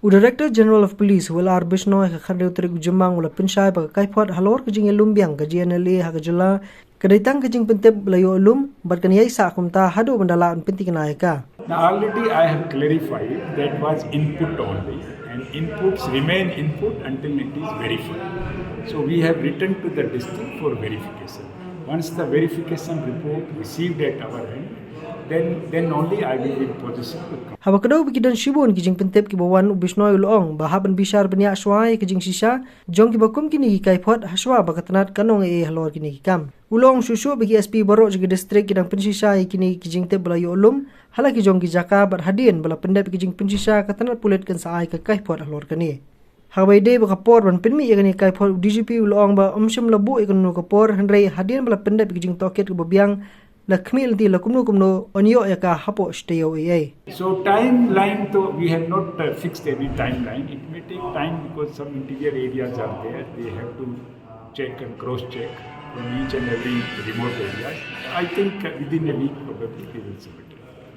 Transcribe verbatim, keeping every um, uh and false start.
U Director General of Police, u L R Bishnoi, ha ka khathynriew tarik u Jymmang u la pynshai ba ka kaiphod halor ka jingïalum biang ka G N L A ha ka jylla ka dei tang ka jingpyntip ba la ïoh lum bad kan ïai sah kumta haduh ban da lah ban pynthikna ïa ka. Now, already I have clarified that was input only, and inputs remain input until it is verified. So we have written to the district for verification. Once the verification report received at our end, then, then only I will be in position to come. Haba kdew ba ki don shibun ki jingpyntip kiba wan, u Bishnoi u la ong ba hap ban bishar bniah shuwa ïa ka jingshisha jong kiba kum kine ki kaiphod hashwa ba ka tnat kan ong ei ei halor kine ki kam. U la ong shuh shuh ba ki S P baroh jong ki district ki dang pynshisha ïa kine ki jingtip ba la ïoh lum ha la ki jong ki jaka bad hadien ba la pyndep ïa ki jingpynshisha ka tnat pulit kan sa ai ka kaiphod halor kane. Haba ïadei bad ka por ban pynmih ïa kane ka kaiphod, u D G P u la ong ba ym shym la buh ïa kano kano ka por, hynrei hadien ba la pyndep ïa ka jingtohkit kaba biang la khmih lynti la kumno kumno yn ïoh ïa ka hapoh shi taïew ei ei. So timeline to, we have not uh, fixed any timeline. It may take time because some interior areas are there. They have to check and cross check from each and every remote area. I think uh, within a week probably we will submit.